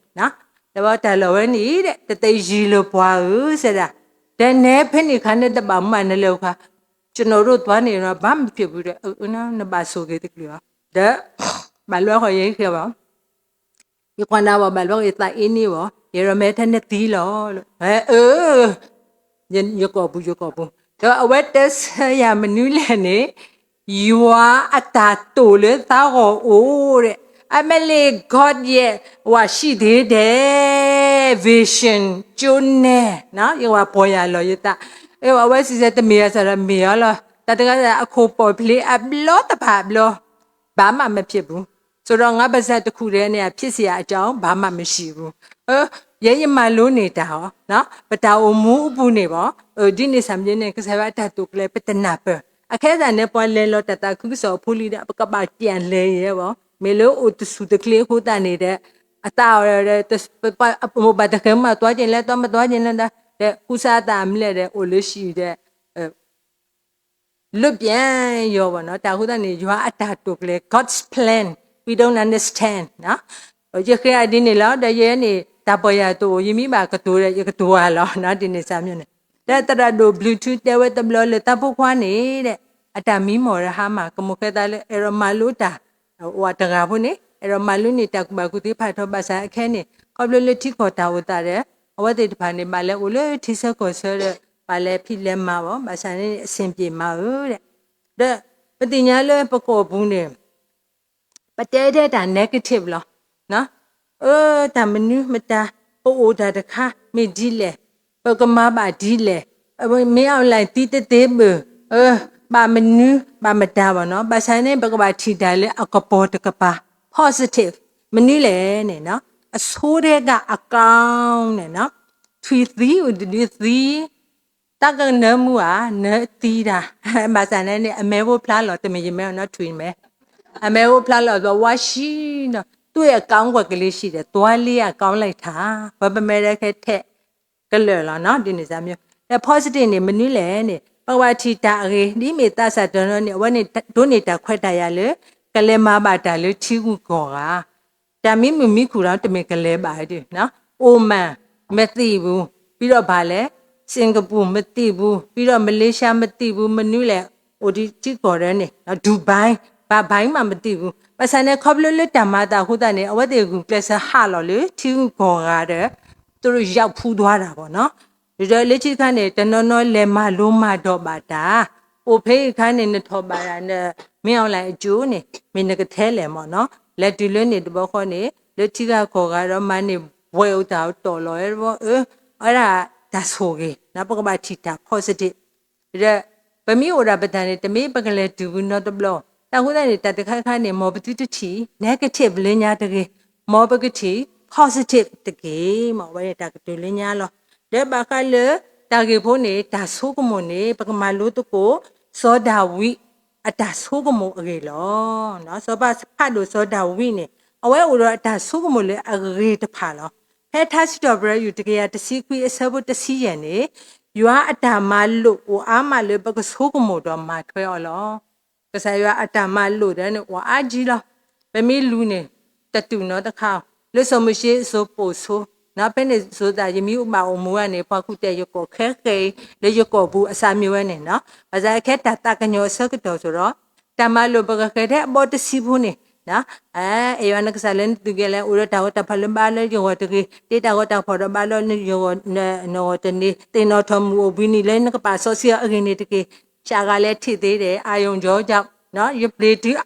ဒီးတၢ်လီၢ်ဝဲန့ၣ်ဒီး တသ့ယံၤလၢပှၤဧၢစဲဒၣ်, ဒီးနဲဖဲန့ၣ်ခါန့ၣ်တဘၣ်မူဘၣ် နလဲၤအိၣ်ခါ, ကျွန်တော်တို့သွားနေတော့ ဘာမှမဖြစ်ဘူးဒီး နဘၣ်ဆိၣ်ဂ့ၤတကလုာ်လီၤ, ဒီး ဘၣ်လွဲဃီၤယဲခံဘၣ် ယကွၢ်နၤဘၣ် ဘၣ်လွဲယသးအ့န့ၢ်ဘၣ်, ယဲဒီးမဲထဲနသံလီၤ, အၢ ယကိာ်ပူၤ ယကိာ်ပူၤ, ဒီးအဝဲတဲဆၢယၤမနုၤလဲၣ်န့ၣ်, ယွၤအတၢ်တိာ်လၢသးဂီၢ်အိၣ်ဒီး, အမ့ၢ်လ့ၣ် God ယဲ ဝၤ ရှိသေးတယ်, vision ကၠိနဲ, ယဝၤပီၢ်ယၤလီၤယသး, အဝဲစံးဆၢတမ့ၢ်အစးဒီးမ့ၢ်အီၤလီၤ, တၢ်တဂၤအခိၣ်ပီၣ်ဖျ့အဘျီတဖၣ်အဘျီ ဘာမှမဖြစ်ဘူး, ဆိုတော့ ငါပါးစပ်တစ်ခုထဲနဲ့ ဖြစ်စရာအကြောင်း ဘာမှမရှိဘူး, ယဲယမၤလိန့ၢ်တၢ်အီၤ, ပတၢ်အိၣ်မူအပူၤန့ၣ်ဘၣ်, ဒ်န့ၣ်စၢ်မ့ၢ်န့ၣ် ကစၢ်ယွၤအတၢ်တိာ်ကျဲၤ ပတနၢ်ပၢၢ်, အခဲအံၤန့ၣ် ပှၤလဲၤလီၤတၢ်သးခုကစီၣ်အဖိလံဒီး ပကဘၣ်ပျံၤလဲၤယဲဘၣ်, မ့ၢ်လၢအိၣ်တဆူၣ်တချ့အဃိသတးန့ၣ်ဒီး အသးအီၤဒီး မိၢ်ပၢ်တဃဲမး သွားချင်လဲၣ် သွား မသွားချင်လဲၣ်ဒီး ဒီးကူစါအသးမလဲၣ်ဒီး အိၣ်လၢဟံၣ်ဒီး လွတ်ပြန်ရောပေါ့နော်, တၢ်အဃိသတးန့ၣ် ယွၤအတၢ်တိာ်ကျဲၤ God's plan, we don't understand, ယဃ့အဒ်န့ၣ်လီၤ, ဒီးယဲန့ၣ် တၢ်ပီၢ်ယၤတအိၣ် ယမ့ၢ်ဘၣ်ကတိၤဒီး ယကတိၤအါလီၤ ဒ်န့ၣ်စၢ်မ့ၢ်န့ၣ်, ဒီးသရၣ်ဒိၣ် Bluetooth တဲဝဲတဘျီလၢ သးဖိခွါန့ၣ်ဒီး အတၢ်မံမီၢ်ရဟါမး ကမိၢ်ဃဲသးလၢ အဲၣ်ဒိးမၤလိတၢ် အိၣ်တဂၤဖိန့ၣ် အဲၣ်ဒိးမၤလိန့ၢ်တၢ်ကူၣ်ဘၣ်ကူၣ်သ့ဖးထီ ဘၣ်ဆၣ်အခဲန့ၣ် ခီဖျိလၢထံကီၢ်တၢ်အိၣ်သးဒီး အဝဲသ့ၣ်တဖၣ်န့ၣ် ဘၣ်လဲၤအိၣ်လၢထံဆၢကီၢ်ဆၢဒီး ဘၣ်လဲၤဖံးလဲၤမၤဘၣ်, ဘၣ်ဆၣ်န့ၣ် အဆင်ပြေမးဧၢဒီး, ဒီးပသ့ၣ်ညါလၢပကီၢ်ပူၤန့ၣ် ပတဲဒဲတၢ် negative လီၤ. အၢ တၢ်မနုၤမတၤ ပအိၣ်တၢ်တခါ မ့ၢ်ဒ်လဲၣ်, ပကမၤဘၣ်ဒ်လဲၣ်, မ့ၢ်အီၤလဲၣ်သံတသ့ဘၣ်, ဘၣ်မနုၤဘၣ်မတၤဘၣ်နီၤ, ဘၣ်ဆၣ်န့ၣ် ပကဘၣ်ထံၣ်တၢ်လၢအကပီၤတကပၤ positive မနုၤလဲၣ်န့ၣ်နီၤ, အဆိတက့ၢ်အကီန့ၣ်, ထွံၣ်သံအိၣ်တဒုသံ တၢ်ကနၢမူဧါ နၢသံတၢ်, ဘၣ်ဆၣ်န့ၣ်န့ၣ် အမဲဖိဖျါလီၤ တမ့ၢ်ယမဲအီၤနီၤ ထွံၣ်မဲ, အမဲဖိဖျါလီၤ ဒီးဝါဆံဒီး သူ့ရဲ့အကောင်းကွက်ကလေးရှိတယ်, သွားလေးကကောင်းလိုက်တာ, ပမ့ၢ်တဲခဲထဲ ကလၢာ်လီၤနီၤ ဒ်န့ၣ်စၢ်မ့ၢ်, ဒီး positive န့ၣ် မနုၤလဲၣ်န့ၣ် ပကဘၣ်ထံၣ်တၢ်အဂ့ၤ ဒ်မ့ၢ်သးစၢ်တနီၤန့ၣ် အဝဲန့ၣ် ဒိးန့ၢ်တၢ်ခွဲးတၢ်ယာ်လၢ ကလဲၤမၤဘၣ်တၢ်လၢထံဂုၤကီၢ်ဂၤ တၢ်မံမုာ်မံခူၣ်ဒီး တမ့ၢ်ကလဲၤဘၣ်ဒီး, အိမၢ် မသိဘူး, ပြီးတော့ဘာလဲ, စင်္ကာပူ မသိဘူး, ပြီးတော့ မလေးရှား မသိဘူး, မနုၤလဲၣ်, အိၣ်ဒံးထံကီၢ်ဒီးန့ၣ် ဒူဘဲ ဘၣ်ဘဲမး မသိဘူး, ဘၣ်ဆၣ်န့ၣ် ခီဖျိလၢတၢ်မၤအသးအဃိသတးန့ၣ် အဝဲသ့ၣ်ဂုာ်ကျဲးစၢးဟးလီၤလၢထံဂုၤကီၢ်ဂၤဒီး သူတို့ရောက်ဖူးသွားတာပေါ့နော်, ဒီးလၢခံတခါန့ၣ် တနီၤနီၤလဲၤမၤလိမၤဒိးဘၣ်တၢ်, အိၣ်ဖဲအံၤအခါန့ၣ် နထီၣ်ဘၣ်ဒၣ်နမ့ၢ် online အကျိၤန့ၣ် မ့ၢ်နကထဲလဲၣ်မ့ၢ်နီၤ, လဲၤတုၤလၢန့ၣ်တဘျီဃီန့ၣ် လၢထံဂၤကီၢ်ဂၤဒီးမၤန့ၢ်ဝဲအိၣ်တၢ်တီၢ်လီၤဝဲတဘျီ, အၢ အဝဲဒၣ်တၢ်ဆိၣ်ဂ့ၤ ပကဘၣ်ထံၣ်တၢ် positive ဒီး ပမ့ၢ်အိၣ်ဒၣ်ပတၢ်န့ၣ် တမ့ၢ်ပကလဲၤတုၤဝံၤနီတဘျီ, တၢ်အဃိသတးန့ၣ် တၢ်တခါခါန့ၣ် မ်ပသုတထံၣ် negative လၢညါတဂ့ၤ, မ်ပကထံၣ် positive တက့ၢ်, မ့ၢ်ဝဲန့ၣ်တၢ်ကတိၤလၢညါလီၤ. ဒီးဘၣ်ဃးလၢတၢ်ဂ့ၢ်ဖိန့ၣ် တၢ်ဆိကမိၣ်န့ၣ် ပကမၤလိသကိး စီၤဒၤဝံးအတၢ်ဆိကမိၣ်အဂ့ၢ်လီၤ. စီၤပၤဖးဒိၣ်စီၤဒၤဝံးန့ၣ် အဝဲအိၣ်ဒီးအတၢ်ဆိကမိၣ်လၢအဂ့ၤတဖၣ်လီၤ. ဖဲထါစံးထီၣ်ပတြၢၤ ယူၢ် တကယၤတဆံခွံ အဆၢဖိတဆံယဲၢ်န့ၣ်, ယွၤအတၢ်မၤလိာ်အိၣ်အါမးလၢပကဆိကမိၣ်ဒီးမၤထွဲအီၤလီၤ. ကစၢ်ယွၤအတၢ်မၤလိာ်ဒီးန့ၣ် အိၣ်အါကံလီၤ. ပမ့ၢ်လူၤန့ၣ် တတုၤနီတခါ, လၢစီၤမိၤၡ့အစိၤပိာ်ဆိ, ဖဲန့ၣ်စိၤသး ယမ့ၢ်အိၣ်ဘၣ်အိၣ်မူဝဲန့ၣ် ပှၤကူၣ်တဲာ်ယကိာ်ခဲဃဲအံၤ လၢယကိာ်ပူၤအစးမံဝဲန့ၣ်နီၤ, ဘၣ်ဆၣ်ခဲတၢ်သးကညီၤအဆၢကတီၢ်စိၤဒီး တၢ်မၤလိာ်ပကဃဲထဲအဘီတဆံဖိန့ၣ် အဲၣ်ယွၤနကစၢ်လၢနသုးက့ၤလဲၣ်, အိၣ်ဒီးတၢ်ဂီၤတၢ်ဖီၣ်လၢဘါလၢယဂီၢ်တဂ့ၤ, တ့တၢ်ဂီၤတၢ်ဖီၣ်ဒီးဘါလၢယဂီၢ်နဂီၢ်တန့ၢ်, သ့ၣ်နီၣ်ထီၣ်မုၢ်အိၣ်ဘှံးနံၤလၢနကပာ်စီဆှံအီၤအဂ့ၢ်န့ၣ်တက့ၢ်. ဆၣ်ဂၤလဲၤထံၣ်သ့ဒီး အာရုံကြောင့် ယပျ့ၤတုၤ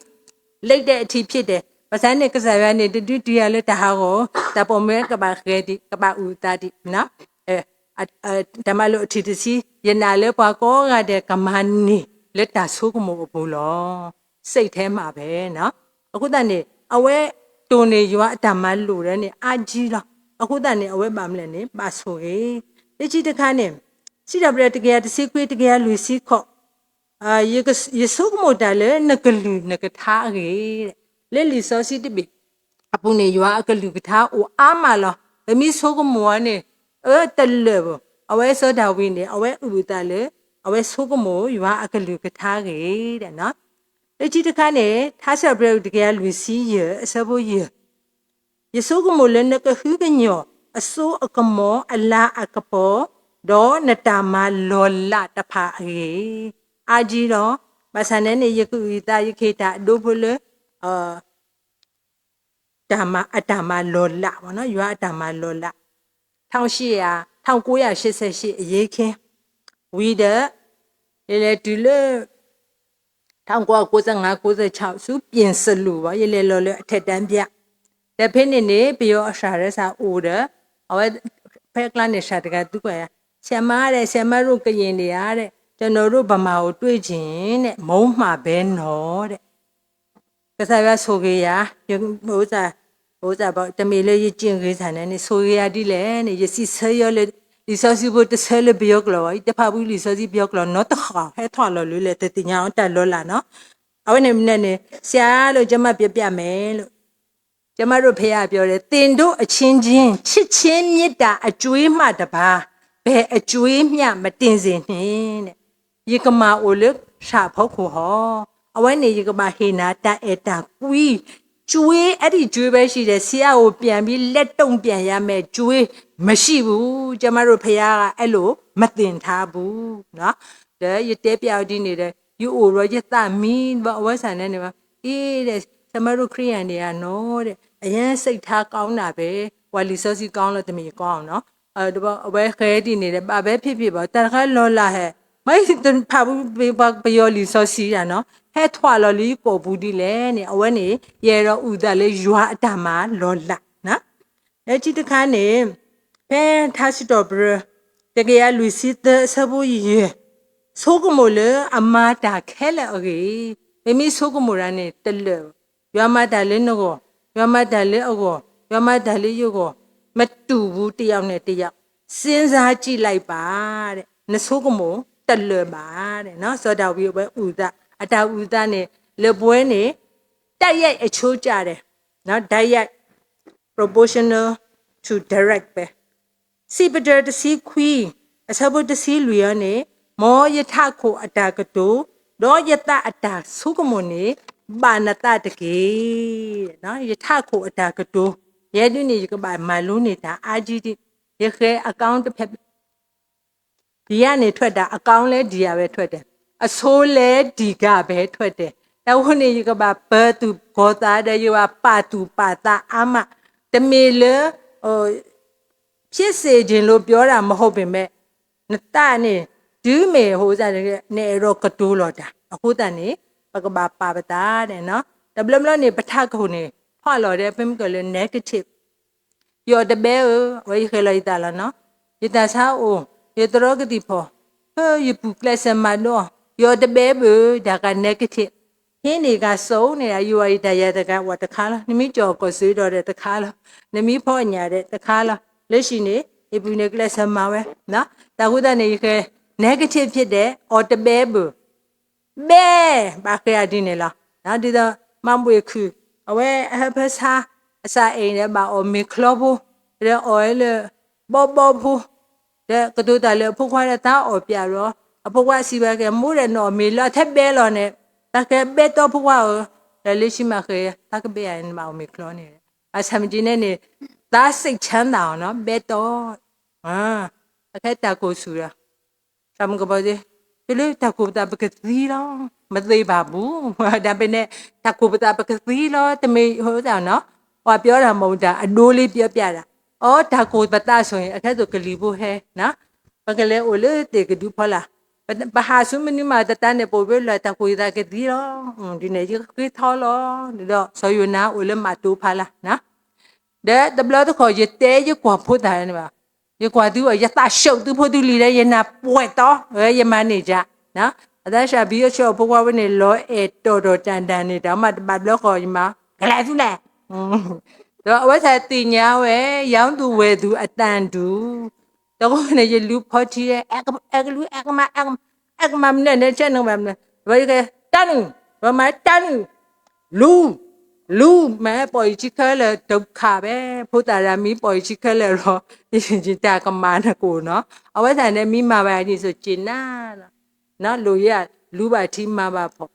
လၢတၢ်အထံးဖြစ်တယ်, ဘၣ်ဆၣ်န့ၣ် ကစၢ်ယွၤန့ၣ် တဒုးတုၤယၤလၢတၢ်ဟးဂီၤ, တၢ်ပိာ်မွဲကဘၣ်ဃဲဒံး ကဘၣ်အုၣ်အသးဒံး တၢ်မၤလိာ်အထံၣ်တဆံ, ယနာ်လၢပှၤကိးဂၤဒဲးကမၤန့ၢ်လၢတၢ်ဆိကမိၣ်အပူၤလီၤ. စိတ်ထဲမှာပဲနီၤ. အဃိသတးန့ၣ် အဝဲတိၢ်န့ၢ်ယွၤအတၢ်မၤလိာ်ဒီးန့ၣ် အါကံလီၤ. အဃိသတးန့ၣ် အဝဲဘၣ်မနုၤလဲၣ်န့ၣ် ဘၣ်ဆိၣ်ဂ့ၤ, လၢခံတခါန့ၣ် စံးထီၣ်ပတြၢၤတကယၤတဆံခွံ တကယၤလွံၢ်ဆံဃိး ယဆိကမိၣ်တၢ်လၢနကလုၢ်နကထါအဂ့ၢ်, လၢလံာ်စီဆှံတဘ့ၣ်အပူၤန့ၣ် ယွၤအကလုၢ်ကထါအိၣ်အါမးလီၤ. ပမ့ၢ်ဆိကမိၣ်အီၤန့ၣ် အၢတလၢာ်ဘၣ်. အဝဲစီၤဒၤဝံးန့ၣ် အဝဲအုၣ်အသးလၢ အဝဲဆိကမိၣ်ယွၤအကလုၢ်ကထါအဂ့ၢ်, လၢခံတခါန့ၣ် ထါစံးထီၣ်ပတြၢၤတကယၤလွံၢ်ဆံယဲၢ် အဆၢဖိယဲၢ် ယဆိကမိၣ်လၢနကဟုကညီၢ်အစိအကမီၤအလၤအကပီၤ, ဒီးနတၢ်မၤလီၤလးတဖၣ်အဂ့ၢ်, အါကံလီၤ. ဘၣ်ဆၣ်န့ၣ်န့ၣ် ယကအုၣ်ယသး ယကဟ့ၣ်တၢ်အဒိဖိလၢ တၢ်မၤ အတၢ်မၤလီၤလး ယွၤအတၢ်မၤလီၤလး ထောင့်ရှစ်ရာ ထောင့်ကိုးရာရှစ်ဆယ့်ရှစ် အရေးခင်း ဝံၤဒီး ယလဲၤတုၤလၢ ထောင့်ကိုးရာကိုးဆယ့်ငါး ကိုးဆယ့်ခြောက် ဆူပြင်ဆင်လို့ ဘၣ် ယလဲၤလီၤလၢအထက်တန်းပြ ဒီးဖဲန့ၣ်န့ၣ် ပယီၤအစှၤရၢစးအိၣ်ဒီး အဝဲ ဖဲအကျါန့ၣ် စှၤတဂၤသံကွၢ်ယၤ ဆရာမတဲ့ ဆရာမတို့ကရင်တွေကတဲ့ ကျွန်တော်တို့ဗမာကိုတွေ့ချင်ရင်တဲ့ မုန်းမှာပဲနော်တဲ့ ကစၢ်ယွၤဆိၣ်ဂ့ၤယၤ, တမ့ၢ်လၢယစ့ၣ်ဂ့ၤဆၣ်န့ၣ်န့ၣ် ဆိၣ်ဂ့ၤယၤဒ်လဲၣ်န့ၣ် ယစံးဆၢယီၤလၢ လံာ်စီဆှံဖိတဆၢလၢပယီၤကျိာ်ဘၣ်, ယတဖးဘူးလံာ်စီဆှံပယီၤကျိာ်နီတဃၣ် ဟဲထီၣ်လီၤလၢလဲၣ် တသ့ၣ်ညါအီၤတၢ်လီၤလးနီၤ. အဝဲန့ၣ်မနုၤန့ၣ် ဆရာလို့ ကျွန်မပြောပြမယ်လို့ ကျွန်မတို့ဘုရားပြောတယ် သင်တို့အချင်းချင်း ချစ်ခြင်းမေတ္တာအကြွေးမှတပါး ဘယ်အကြွေးမျှမတင်စေနှင့် ယကမၤအိၣ်လၢစှၤဖီခိၣ်ဟီ, အဝဲန့ၣ် ယကဘၣ်ဟ့ၣ်နၤတၢ်အဲၣ်တၢ်ကွံ, ကြွေး အဲ့ဒီကြွေးပဲရှိတယ် ဆရာကိုပြန်ပြီးလက်တုံ့ပြန်ရမယ်ကြွေးမရှိဘူး ကျွန်မတို့ဘုရားကအဲ့လိုမသင်ထားဘူး ဒီးယတဲပျးအီၤဒ်န့ၣ်ဒီး ယအိၣ်ဒီးယသးမံဘၣ် အဝဲဆၣ်န့ၣ်န့ၣ်ဘၣ် အ့ ဆရာမတို့ခရစ်ယာန်တွေကနီၤ အရမ်းစိတ်ထားကောင်းတာပဲ ပှၤလံာ်စီဆှံကောင်းလီၤ တမ့ၢ်ယကောင်းနီၤ အဝဲဃဲဒ်န့ၣ်ဒီး ဘၣ်ပဲဖ့ၣ်ဖ့ၣ်ဘၣ် တၢ်တခါလီၤလးဟဲ မ့ၢ်တဖးဘူးပယီၤလံာ်စီဆှံတၢ်နီၤ ဟဲထွးလီၤလံကိာ်ပူၤဒ်လဲၣ်န့ၣ် အဝဲန့ၣ် ယအဲၣ်ဒိးအုၣ်သးလၢယွၤအတၢ်မၤလီၤလး လၢခံတခါန့ၣ် ဖဲထါစံးထီၣ်ပတြၢၤ တကယၤလွံၢ်ဆံသၢအဆၢဖိယဲၢ် ဆိကမိၣ်လၢအမၤတၢ်ခဲလၢာ်အဂ့ၢ်, ပမ့ၢ်ဆိကမိၣ်တၢ်န့ၣ်တလၢာ်, ယွၤမၤတၢ်လၢနဂီၢ်, ယွၤမၤတၢ်လၢအဂီၢ်, ယွၤမၤတၢ်လၢယဂီၢ်, မတူၢ်ဘူးတယောက်နဲ့တယောက်, စဉ်းစားကြည့်လိုက်ပါ နဆိကမိၣ်တလၢာ်ဘၣ် စီၤဒၤဝံးအဝဲအုၣ်သး အတၢ်အုၣ်သးန့ၣ် လၢပှဲၤန့ၣ် တိုက်ရိုက်အချိုးကျတယ်, တိုက်ရိုက် proportional to direct ပဲ စံးပတြၢၤတဆံခွံ အဆၢဖိတဆံလွံၢ်အံၤန့ၣ် မ်ယထးခိၣ်အတၢ်ကတိၤ, ဒီးယသးအတၢ်ဆိကမိၣ်န့ၣ် ဘၣ်နသးတက့ၢ်. ယထးခိၣ်အတၢ်ကတိၤ, ယဲဒၣ်န့ၣ် ယကဘၣ်မၤလိန့ၢ်တၢ်အါကံဒ် ယဃဲ account တဖဲ ဒံးယၤန့ၣ် ထွက်တၢ် အကောင်းလည်း ဒံးယၤပဲ ထွက်တယ်, အဆိုးလည်း ဒံးကပဲ ထွက်တယ်, တၢ်ဝဲန့ၣ် ယကဘၣ်ပၢၤသူၣ်ကီၤသးဒီး ယကဘၣ်ပာ်သူၣ်ပာ်သးအါမး, တမ့ၢ်လၢ ဖြစ်စေချင်လို့ပြောတာမဟုတ်ပေမဲ့ နသးန့ၣ် တုၤမ့ၢ် နအဲၣ်ဒိးကတိၤလီၤတၢ် အဃိသတးန့ၣ် ပကဘၣ်ပာ်ပသး, တဘျီဘျီန့ၣ် ပထးခိၣ်န့ၣ် ဖီၣ်လီၤဒီး ပမ့ၢ်ကလၢ negative ယီၢ်တဘဲဧၢ, အဝဲယဃဲၤလီၤယသးလီၤနီၤ, ယသးဆါအိၣ်, ယသရီကသံၣ်ဖီၣ်, ဟၢ ယပူၤကျဲးစၢးမၤဒိးအီၤ, ယီၢ်တဘဲဘၣ်, တၢ်က negative, ဟံးန့ၢ်ကဆိးန့ၢ် ယွၤအတၢ်ယၤတဂၤဝဲတခါလီၤ, နမ့ၢ်ကၠီၣ်ကီၢ်စ့ဒီးတခါလီၤ, နမ့ၢ်ဖီၣ်ညၣ်ဒီးတခါလီၤ, လၢဟံၣ်န့ၣ် ယပူၤန့ၣ်ကျဲးစၢးမၤဝဲ, တၢ်ဃိသတးန့ၣ် ယဃဲၤ negative ဖြစ်တဲ့ အီၣ်တဘဲဘၣ် ဘဲ ဘၣ်ဃဲၤအဒ်န့ၣ်လီၤ. ဒ်သိး မၤဘှ့ၣ်ခုၣ် အဝဲအဟၢဖၢဆါ အစးအဲၣ်ဒီး ဘၣ်အီၣ်မ့ၤချီဖိ ဒီးအီၣ်လၢ ဘီဘီဖိ ဒီးကတိၤတၢ်လၢအဖိခွါဒီး သးအီၣ်ပၠးဒီး အဖိခွါစံးဘၣ်က့ၤ မိၢ်ဒီး နအီၣ်မ့ၤလၢအထဲဘဲလီၤန့ၣ် တၢ်ကဲဘဲတီဖိခွါဧၢ, ဒီးလၢဆံမးဃဲၤ သးကဘဲယၤန့ၣ် ဘၣ်အီၣ်မ့ၤချီန့ၣ်, ဘၣ်ဆၣ်မ့ၢ်က့ၤန့ၣ်န့ၣ် သးစိတ်ချမ်းသာအောင်နော် ဘဲတီ အခဲတၢ်ကိၢ်ဆူၣ်ဒီး တၢ်မုၢ်ကဘီသ့, တလၢတၢ်ကိၢ်ပသးပကသံလီၤ, မသ့ဘၣ်ဘူး, ဒါပေမဲ့ တၢ်ကိၢ်ပသးပကသံလီၤ, တမ့ၢ်ဟိသးနီၤ, ပှၤပြောတၢ်မ့ၢ်တၢ်အဒိလံပြောပြတၢ်, အီ တၢ်ကိၢ်ပသးဆိၣ်အံၤ အခဲသိးကလံၤဖိဟဲ, ပကလဲၤအိၣ်လၢသ့ၣ်ကဒုဖီလာ်, ပဟးဆူမနုၤမးတတၢ်န့ၣ် ပအိၣ်ဝဲလၢတၢ်ကိၢ်ပသးကသံလီၤ, ဒ်န့ၣ် ယဃ့ထီလီၤ, ဒီးစီၤယိၤနါအိၣ်လၢမးတိဖးလာ် ဒီးတဘျီတခီၣ် ယတဲယကွၢ်ဖိသၣ်န့ၣ်ဘၣ်, ယကွၢ်သုအီၤ ယသးဆှုပ်သုဖိသုလံၤဒီး ယနၢ်ပှဲၤတီ, ယမၤန့ၢ်ယၤ, အသးစၢ်ဘံအဆၢအဖိခွါဝဲန့ၣ် လီၤအဲၣ်တီၢ်တီၢ်တၢ်တၢ်န့ၣ် တၢ်မၤတဘၣ်ဘျီဃီ ယမၤ ကလဲၤသုလဲၣ်, တ ဒီးအဝဲသ့ၣ်သ့ၣ်ညါဝဲ ရောင်းသူဝယ်သူအသံတူၣ်, တဃိန့ၣ် ယလူၤဖီထံ အဲကလူ အဲကမၤ အဲကမၤမနုၤန့ၣ် ဆဲးနဘၣ်မနုၤ, တၢ်နုၣ်, မၤတၢ်နုၣ်, လူၤ, လူၤ, မ့ၢ်ပိာ်ယခံခဲလၢာ်တခါဘၣ်, ဖိသၣ်ရၤမံပိာ်ယခံခဲလၢာ်ဒီး ယတၢ်ကမၤနကိၣ်နီၤ, အဝဲသ့ၣ်န့ၣ်မံမၤဘၣ်န့ၣ် စိၤက့ၤနၤ လိၣ်ယလူၤဘၣ်ထံမၤဘၣ်ဖီၣ်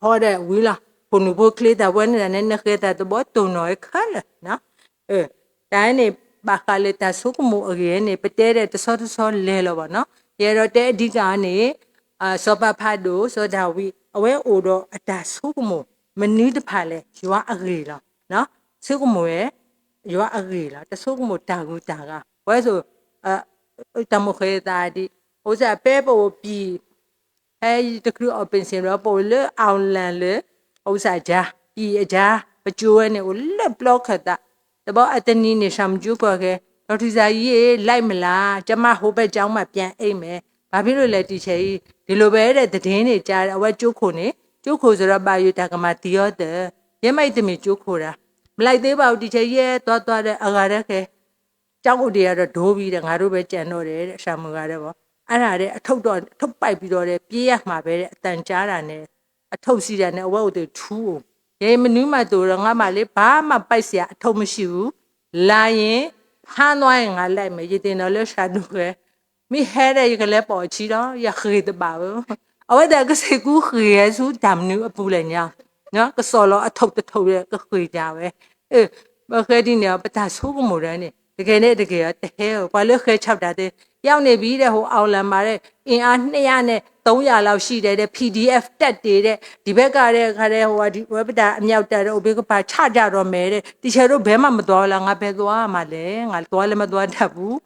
ဖီဒီးဝံၤလီၤ. ဖိနုာ်ဖိချ့သးပှဲၤန့ၣ်န့ၣ် နဃဲသးသဘီတိၢ်နီၣ်ဝဲခဲလၢာ်, တၢ်န့ၣ် ဘၣ်ဃးလၢတၢ်ဆိကမိၣ်အဂ့ၢ်န့ၣ် ပတဲဒီးတဆီတဆီလဲၤလီၤဘၣ်နီၤ, ယအဲၣ်ဒိးတဲအဓိကန့ၣ် စီၤပၤဖးဒိၣ် စီၤဒၤဝံး အဝဲအိၣ်ဒီးအတၢ်ဆိကမိၣ် မနုၤတဖၣ်လဲၣ် ယွၤအဂ့ၢ်လီၤ. ဆိကမိၣ်ဝဲ ယွၤအဂ့ၢ်လီၤ, တဆိကမိၣ်တၢ်ဂုၤတၢ်ဂၤ, ပဝဲစိၤ တၢ်မိၣ်ဃဲသးဒ် အိၣ်စၢ်ဖဲပအိၣ်ပံၤ ဖဲယတချုးအီၣ်ပ့ၣ်စ့ၣ်ဒီး ပအိၣ်လၢ online လၢ အအိၣ်စၢ်အကါ ပံၤအကါ ပကၠိဝဲန့ၣ်အိၣ်လၢပျီခၢၣ်သး, တဘျီအတနံၤန့ၣ် ဆၣ်မကၠိကိးဂၤ ဒီးထံၣ်စၢ်ယဲ လိုက်မလား ကျွန်မဟိုဘက်ကျောင်းမှာပြန်အိပ်မယ်, ဘာဖြစ်လို့လဲ teacher အံၤ ဒီးလၢဘၣ်ဒီး သတင်းတွေကြားတယ် အဝဲကၠိခိၣ်န့ၣ် ကၠိခိၣ်စ့ၢ်ဒီးဘၣ်ယိၣ်တၢ်ကမၤသံအီၤသၢ, ယဲမးအံၤတမ့ၢ်ကၠိခိၣ်ဒၣ်, မလိုက်သေးပါဘူး teacher ယဲ သွားသွားဒီး အဂၤဒီးဃဲ ကျောင်းအိၣ်ဒံးယၤဒီးဒိဘံဒီး ငါတို့ပဲကျန်တော့တယ် ဆၣ်မုၢ်ဂၤဒီးဘၣ်, အါတၢ်ဒီး အထုပ်ပိုက်ပြီးတော့ ပြေးရမှာပဲ အသံကြားတာနဲ့ အထုပ်စီးတာနဲ့ အဝဲအိၣ်သ့ၣ်ထူအိၣ်, ယဲမနုၤမးသိးဒီး ငါမးလၢ ဘာမှပိုက်စရာအထုပ်မရှိဘူး, လာရင် ဖမ်းသွားရင် ငါလိုက်မယ် ယသ့ၣ်နီၣ်လၢဆၣ်ဒိၣ်ဃဲ မ့ၢ်ဟဲဒီး ယကလဲၤပိာ်အခံလီၤ ယဃ့ၢ်တဘၣ်ဧၢ, အဝဲသ့ၣ်ကစ့ၢ်ကီးဃ့ၢ်ဟဲဆူတၢ်မနုၤအပူၤလဲၣ်ညါ, ကစီၣ်လီၤအထုပ်တထုပ်ဒီး ကဃ့ၢ်တၢ်ဝဲ ပဃဲဒ်န့ၣ် ပတၢ်ဆိကမိၣ်ဒီးန့ၣ် တကယ်န့ၣ်တကယ် တဟဲဧၢ, ပှၤလၢဃဲဆၢၣ်တၢ်သ့ ရောက်နေပြီတဲ့ ဟို အောင်လံမှာတဲ့ အင်အားနှစ်ရာနဲ့ သုံးရာလောက်ရှိတယ်တဲ့ PDF တပ်တွေတဲ့ ဒီဘက်ကတဲ့ ခါတဲ့ ဟို ဒီ ဝဲပတၢ်အမြောက်တပ်တွေ အိၣ်ဘ့ကပၤ ချကြတော့မယ်တဲ့ တီဆဲးတို့ ဘယ်မှမသွားဘူးလား ငါဘယ်သွားမှာလဲ ငါသွားလည်းမသွားတတ်ဘူး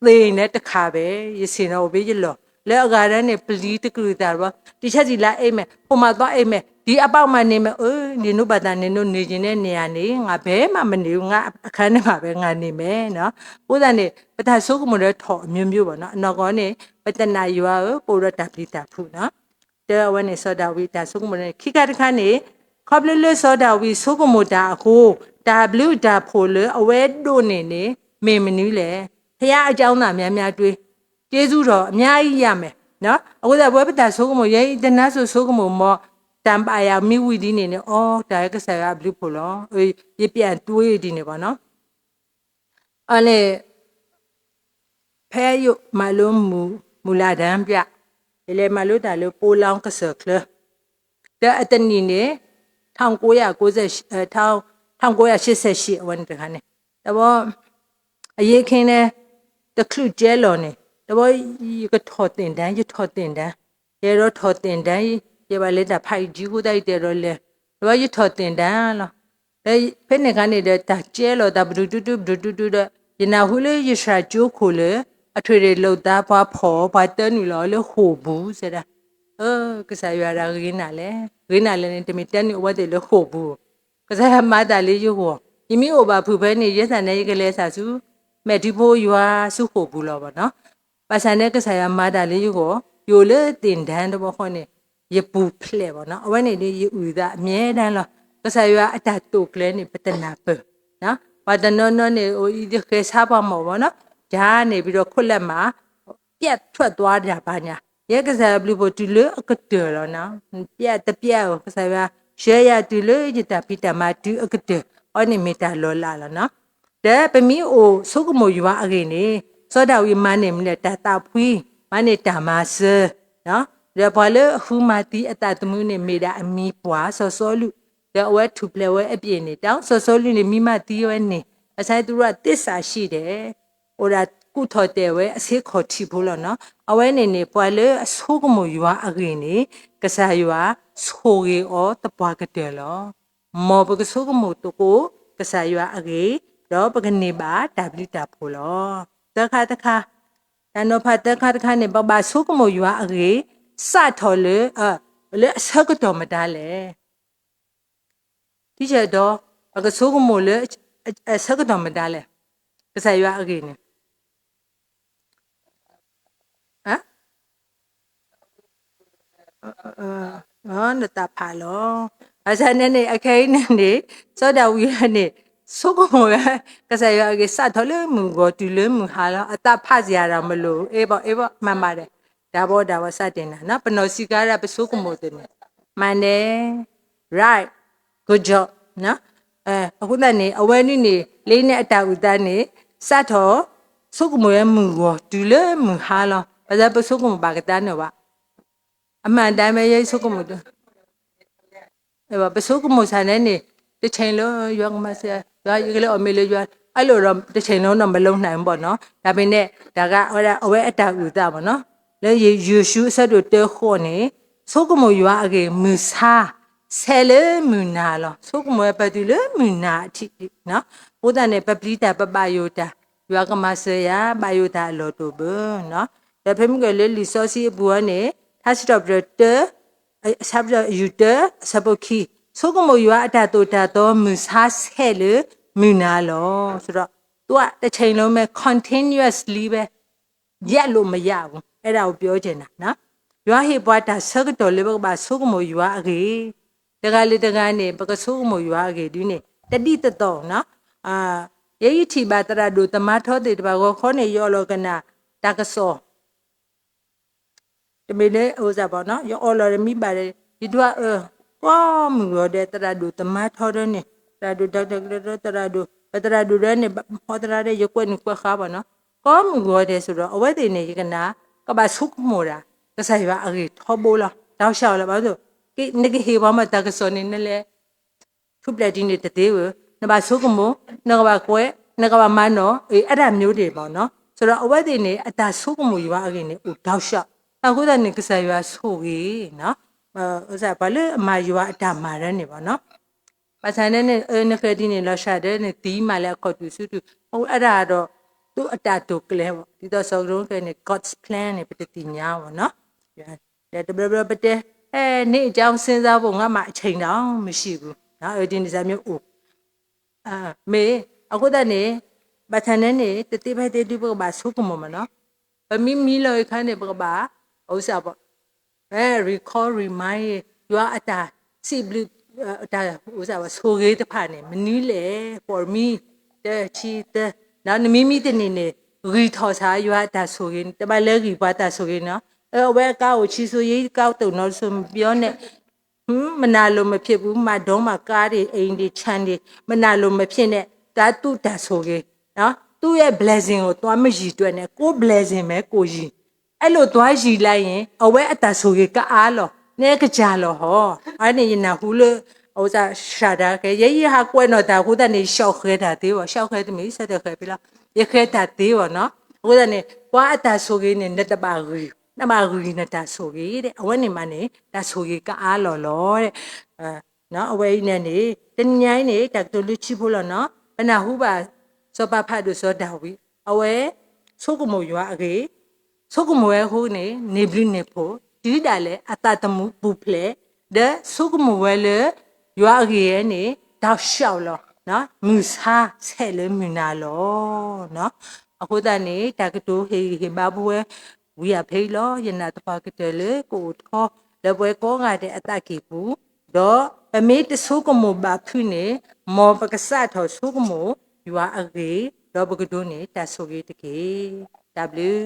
သ့ၣ်ညါတခါပဲ ယဆ့ၣ်နီၤအိၣ်ဘ့ယလီၢ် လၢအဂၤတၢ်န့ၣ် ပလံၤတကလုာ်သးတဘျီ တီဆဲးစံးလၢအအံၤမဲာ် ဟိုမှာသွားအိပ်မယ် ဒီအပေါက်မှာနေမယ် အၢ နေလို့ဘာသာနေလို့ နေချင်တဲ့နေရာနေ ငါဘယ်မှမနေဘူး ငါအခန်းထဲမှာပဲ ငါနေမယ်နီၤ အဃိသတးန့ၣ် ပတၢ်ဆိကမိၣ်ဒီးထီၣ် အမျိုးမျိုး ပေါ့နော် အနီၢ်ကီၢ်န့ၣ် ပတနာ်ယွၤဧၢ ပအိၣ်ဒီးတၢ်ပျံၤတၢ်ဖုးနီၤ တဲအဝဲန့ၣ် စီၤဒၤဝံးတၢ်ဆိကမိၣ်န့ၣ် ခံခါတခါန့ၣ် ခီဖျိလၢစီၤဒၤဝံးဆိကမိၣ်တၢ်အဃိ တၢ်ဘျုးတၢ်ဖှိၣ်လၢအဝဲဒိးန့ၢ်န့ၣ် မ့ၢ်မနုၤလဲၣ် ဘုရားအကြောင်းသာများများတွေး ကျေးဇူးတော်အများကြီးရမယ် အဃိသတး ပဝဲပတၢ်ဆိကမိၣ် ယဲအံၤ တနါစိၤဆိကမိၣ် မ်တၢ်ဘၣ်ယၤမ့ၢ်ဝံၤဒ်န့ၣ်န့ၣ် အိ တၢ်ကစၢ်ယွၤအဘျုးဖှိၣ်လီၤ ယပျဲၢ်တူၢ်ဒ်န့ၣ်ဘၣ်နီၤ အန့ၣ် ဖဲယမၤလိမူၤလၢ်တၢ်ပျၢ် ယလဲၤမၤလိတၢ်လၢ ပူလီကစၢၢ်ချၢ ဒီးအတနံၤန့ၣ် ထောင့်ကိုးရာကိုးဆယ့်ရှစ် ထောင့်ကိုးရာရှစ်ဆယ့်ရှစ် အဝဲန့ၣ်တခါန့ၣ် တဘျီ အရေးအခင်းန့ၣ် တချုးကဲလီၤန့ၣ် တဘျီ ယကထီၣ်သ့ၣ်တၢ် ယထီၣ်သ့ၣ်တၢ် ယအဲၣ်ဒိးထီၣ်သ့ၣ်တၢ် ယဘၣ်လဲၤတၢ်ဖးအံၤ ယံၤဃိသတး ယတအဲၣ်ဒိးလဲၤ တဘျီယထီၣ်သ့ၣ်တၢ်လီၤ ဒီးဖဲန့ၣ်အခါန့ၣ်ဒီး တၢ်ကဲလီၤသး ပဒုးတုတု ပဒုးတုတုဒီး ယနၢ်ဟူလၢယစှၤကၠိခိၣ်လၢ အထွဲၣ်ဒၣ်လိာ်သးပှၤဖီၣ် ပှၤတၢနုာ်လီၤလၢဃိာ်ပူၤ စဲဒၣ် အၢ ကစၢ်ယွၤဒၣ်ဂ့ၤနၤလဲၣ် ဂ့ၤနၤလဲၣ်န့ၣ် တမ့ၢ်တၢနုာ်အဝဲသ့ၣ်လၢဃိာ်ပူၤ ကစၢ်ယွၤမၤတၢ်လၢယဂီၢ် ယမ့ၢ်အိၣ်ဘၣ်ဖုၣ်ဖဲန့ၣ် ယဲသးန့ၣ် ယကလဲၤသးဆူ မဲာ်ထံဖိယွၤဆူဃိာ်ပူၤလီၤဘၣ်နီၤ ဘၣ်ဆၣ်န့ၣ် ကစၢ်ယွၤမၤတၢ်လၢယဂီၢ် ယအိၣ်လၢသ့ၣ်တၢ်တဘျီဃီန့ၣ် ယပူၤဖျဲးဘၣ်နီၤ အဝဲန့ၣ်ဒီး ယအုၣ်သးအမြဲတမ်းလီၤ ကစၢ်ယွၤအတၢ်တိာ်ကျဲၤန့ၣ် ပတနၢ်ပၢၢ် ပှၤတနီၤနီၤန့ၣ် ယဃဲၤဆါပှၤမီၢ်ဘၣ်နီၤ ယၤန့ၣ် ပြီးတော့ ခွက်လက်မၤ ပြတ်ထွက်သွားတာပါညာ ယဲကစၢ်ယွၤဘျုးဖှိၣ်တုၤလၢအကတၢၢ်လီၤနီၤ ပြတ်တပြတ်ဧိၤ ကစၢ်ယွၤ ဆှၢယၤတုၤလၢယတၢ်ဖံးတၢ်မၤတုၤအကတၢၢ် အဝဲန့ၣ်မ့ၢ်တၢ်လီၤလးလီၤနီၤ ဒီးပမ့ၢ်အိၣ်ဆိကမိၣ်ယွၤအဂ့ၢ်န့ၣ် စီၤဒၤဝံးမၤန့ၢ်မနုၤလဲၣ် တၢ်သးဖှံ, မၤန့ၢ်တၢ်မၤစၢၤ, ဒီးပှၤလၢအဃုမၤသံအသးသမူန့ၣ် မ့ၢ်ဒၣ်အမံၤပှၢ် စီၤစီလူး, ဒီးအဝဲထူၣ်ဖျဲးဝဲအပျ့ၤန့ၣ် တၢ်စီၤစီလူးန့ၣ် မံမၤသံဝဲန့ၣ် ဘၣ်ဆၣ်သရၣ်သစ္စာရှိတယ်, အိၣ်ဒၣ်ကူၣ်ထီၣ်တဲာ်ဝဲအဆ့ခီၣ်ထံးဖိလီၤနီၤ. အဝဲန့ၣ်န့ၣ် ပှၤလၢအဆိကမိၣ်ယွၤအဂ့ၢ်န့ၣ် ကစၢ်ယွၤဆိၣ်ဂ့ၤအီၤသပှၢ်ကတၢၢ်လီၤ. မ်ပကဆိကမိၣ်သကိး ကစၢ်ယွၤအဂ့ၢ်, ဒီးပကန့ၢ်ဘၣ်တၢ်ဘျုးတၢ်ဖှိၣ်လီၤ. သၢခါတခါ, တၢ်နီၤဖးသၢခါတခါန့ၣ် ပကဘၣ်ဆိကမိၣ်ယွၤအဂ့ၢ် စးထီၣ်လၢ လၢအဆၢကတီၢ်မတၤလဲၣ်. ထံဆၢဒီး ပကဆိကမိၣ်လၢ အဆၢကတီၢ်မတၤလဲၣ်. ကစၢ်ယွၤအဂ့ၢ်န့ၣ် နတၢ်ဖးလီၤ. ဘၣ်ဆၣ်န့ၣ်န့ၣ် အခဲအံၤန့ၣ်န့ၣ် စီၤဒၤဝံးန့ၣ် ဆိကမိၣ်ဝဲ ကစၢ်ယွၤအဂ့ၢ် စးထီၣ်လၢမုၢ်ဂီၤတုၤလၢမုၢ်ဟါလီၤ. အသးဖးစ့ၢ်ဒီးမလိၣ်, အ့ဘီၣ်အ့ဘီၣ် မၤမၤဒီး တၢ်ဘီတၢ်ဝီစးတ့ၢ်နၤ, ပနီၢ်ဆံးကါဒၣ် ပဆိကမိၣ်သ့န့ၣ်, မၤန့ၢ်, right, good job. အဃိသတးန့ၣ် အဝဲဒၣ်န့ၣ် လၢန့ၣ်အတၢ်အုၣ်သးန့ၣ် စးထီၣ် ဆိကမိၣ်ဝဲမုၢ်ဂီၤတုၤလၢမုၢ်ဟါလီၤ. ဘၣ်ဆၣ်ပဆိကမိᣣ်ဘၣ်ကသးန့ၣ်ဘၣ်. အမၤဒၣ်မ့ၢ်ယဲဆိကမိၣ် ပဆိကမိၣ်စ့ၢ်န့ၣ်န့ၣ် တဆ့ၣ်လၢယွၤကမၤစၢၤ, ယွၤယကလဲၤအီၣ်မ့ၤလၢယွၤ, အလိၣ်ဒီးတဆ့ၣ်လၢနီၢ်မလိၢ်နၤဘၣ်နီၤ. တၢ်ဖဲန့ၣ် တၢ်ဂၤအဝဲအတၢ်အုၣ်သးဘၣ်နီၤ. လၢယိၤၡူအဆၢဒိၣ်တၢဃိးန့ၣ် ဆိကမိၣ်ယွၤအဂ့ၢ် မုၢ်ဆါဆဲးလၢမုၢ်နၤလီၤ. ဆိကမိၣ်ဝဲပတုၤလၢမုၢ်နၤအထံး, အဃိသတးန့ၣ် ပပျံၤတၢ်ပဘၣ်ယိၣ်တၢ်, ယွၤကမၤစၢၤယၤ ဘၣ်ယိၣ်တၢ်အလီၢ်တအိၣ်ဘၣ်နီၤ. ဒီးဖဲမုၢ်ကလၢလံာ်စီဆှံအပူၤအံၤန့ၣ် ထါစံးထီၣ်ပတြၢၤတၢ အဆၢဖျၢၣ်ယူၢ်တၢ အဆၢဖိခံ, ဆိကမိၣ်ယွၤအတၢ်သိၣ်တၢ်သီ မုၢ်ဆါဆဲးလၢမုၢ်နၤလီၤ. ဆိုတော့ သူကတဆ့ၣ်လၢမ့ၢ် continuously ပဲ, ရပ်လို့မရဘူး, အဲဒါကိုပြောချင်တာနော်. ယွၤဟ့ၣ်ပှၤတၢ်ဆၢကတီၢ်လၢပကဘၣ်ဆိကမိၣ်ယွၤအဂ့ၢ်, တဂၤလၢတဂၤန့ၣ် ပကဆိကမိၣ်ယွၤအဂ့ၢ်ဒ်န့ၣ် တဒ်သိးသိးနီၤ. ယဲယထံၣ်ဘၣ်သရၣ်ဒိၣ်သမါထီသ့ၣ်တဖၣ်ဂီၢ်ခီန့ၣ် ယအီၣ်လီၤကနၣ်တၢ်ကစီၣ် တမ့ၢ်လၢအအိၣ်စၢ်ဘၣ်နီၤ, ယအီၣ်လီၤတမံၤဘၣ်ဒီး ယဒွးအၢ ကိးမုၢ်ဂီၤဒဲး သရၣ်ဒိၣ်သမါထီဒီးန့ၣ်, သရၣ်ဒိၣ် သရၣ်ဒိၣ် ပသရၣ်ဒိၣ်ဒီးန့ၣ် ဟီသရၣ်ဒီး ယကွဲးနုာ်ကွဲးဃါဘၣ်နီၤ, ကိးမုၢ်ဂီၤဒဲးဆိုတော့ အဝဲသ့ၣ်န့ၣ် ယကနၣ် ကဘၣ်ဆိကမိၣ်တၢ် ကစၢ်ယွၤအဂ့ၢ်ထီဘိလီၤ. တၢ်ဆၢလီၤဘၣ်သိး နကဟ့ၣ်ပှၤမၤတၢ်ကစီၣ်န့ၣ် နလဲၤ ထူးပျဲးဒ်န့ၣ်တသ့ဧၢ, နဘၣ်ဆိကမိၣ်, နကဘၣ်ကွဲး, နကဘၣ်မၤနီၣ်, အဲဒါမျိုးတွေပေါ့နော်. ဆိုတော့ အဝဲသ့ၣ်န့ၣ် အတၢ်ဆိကမိၣ်ယွၤအဂ့ၢ်န့ၣ် အိၣ်တောက်လျှောက်. အဃိသတးန့ၣ် ကစၢ်ယွၤဆိၣ်ဂ့ၤ, ပှၤလၢအမၤယွၤအတၢ်မၤဒၢန့ၣ်ပေါ့နော်. ဘၣ်ဆၣ်န့ၣ်န့ၣ် နဃဲၤဒ်န့ၣ်လီၤစှၤဒီး နသံမးလၢအကီၢ်တူာ်ဆူတူာ်, အဝဲဒၣ်ဒီး သူအတၢ်တိာ်ကျဲၤဘၣ်, ဒ်သိးစီၤကရူၢ်ကဲန့ၣ် God's plan န့ၣ် ပတသ့ၣ်ညါဘၣ်နီၤ. ဒီးတဘျီဘျီပတဲ အဲ နေ့အကြောင်းစဉ်းစားဖို့ ငါ့မှာအချိန်တောင်မရှိဘူး, ဒ်န့ၣ်စ့ၢ်မ့ၢ်အိၣ် မ့ၢ် အဃိသတးန့ၣ် ဘၣ်ဆၣ်န့ၣ်န့ၣ် တသ့ဖဲသ့ဒုး ပကဘၣ်ဆိကမိၣ်မးနီၤ. ပမ့ၢ်မံလီၤအခါန့ၣ် ပကဘၣ် အ recall remind ယွၤအတၢ်စံးဘျုး တၢ် ဆိၣ်ဂ့ၤတဖၣ်န့ၣ် မနုၤလဲၣ် for me တဆံသၢ, ဒီးနမံမံတနံၤန့ၣ် ဂံၢ်ထီၣ်စ့ၢ် ယွၤအတၢ်ဆိၣ်ဂ့ၤန့ၣ် တဘၣ်လဲၤဂံၢ်ပှၤတၢ်ဆိၣ်ဂ့ၤနီၤ. အဝဲအကါအိၣ်ဆံးစိၤ ယဲကါတိၢ်နီၣ်တစိၤ မပြောနဲ့ မနာလိုမဖြစ်ဘူး, မ့ၢ်ဒိၣ်မ့ၢ်ကါဒံး အိမ်ဒံး ခြံဒံး မနာလိုမဖြစ်နဲ့ ဒါသူ့တၢ်ဆိၣ်ဂ့ၤ, သူ့ရဲ့ blessing ကို သွားမရေတွက်နဲ့ ကိုယ့် blessing ပဲ ကိုယ်ရေ, အဲလိုသွားရေလိုက်ရင် အဝဲအတၢ်ဆိၣ်ဂ့ၤကအါလီၤ နဲကစၢ်လီၤဟီ, အန့ၣ်ယနၢ်ဟူလၢ အဝဲစၢ်တၢ်ကဲ ယဲယဟးကွဲးနီၣ်တၢ်အဃိသတးန့ၣ် ယရှောက်ဃဲတၢ်သ့ဘၣ်, ရှောက်ဃဲတမ့ၢ် ဆၢတဲာ်ဃဲဖဲလီၤ, ယဃဲတၢ်သ့ဘၣ်နီၤ. အဃိသတးန့ၣ် ပှၤအတၢ်ဆိၣ်ဂ့ၤန့ၣ် နတဘၣ်ဂံၢ်, နဘၣ်ဂံၢ်နတၢ်ဆိၣ်ဂ့ၤဒီး အဝဲန့ၣ်မးန့ၣ် တၢ်ဆိၣ်ဂ့ၤကအါလီၤလီၤ. အဝဲအံၤန့ၣ်န့ၣ် တနံၤညါအံၤန့ၣ် တၢ်ကတိၤလၢခံဖိလီၤနီၤ, ပနၢ်ဟူဘၣ် စီၤပၤဖးဒိၣ်စီၤဒၤဝံး အဝဲ ဆိကမိၣ်ယွၤအဂ့ၢ်, ဆိကမိၣ်ဝဲအဃိန့ၣ် န့ၢ်ဘျုးန့ၢ်ဖှိၣ် တုၤဒၣ်လဲာ်အသးသမူပူၤဖျဲး, ဒီးဆိကမိၣ်ဝဲလၢ ယွၤအဂ့ၢ်န့ၣ် တောက်လျှောက်လီၤ, မုၢ်ဆါဆဲးလၢမုၢ်နၤလီၤ. အဃိသတးန့ၣ် တၢ်ကတိၤဟ့ၣ်ဂံၢ်ဟ့ၣ်ဘါပဝဲ ဝံၤအဖဲအံၤလီၤ. ယနာ်သပှၢ်ကတၢၢ်လၢကအိၣ်ထီ လၢပဝဲကိးဂၤဒဲးအသးကံၢ်ပူၤ, ဒီးပမ့ၢ်တဆိကမိၣ်ဘၣ်ဖုးန့ၣ် မ်ပကစးထီၣ်ဆိကမိၣ်ယွၤအဂ့ၢ်, ဒီးပကဒိးန့ၢ်တၢ်ဆိၣ်ဂ့ၤတက့ၢ်. တၢ်ဘျုး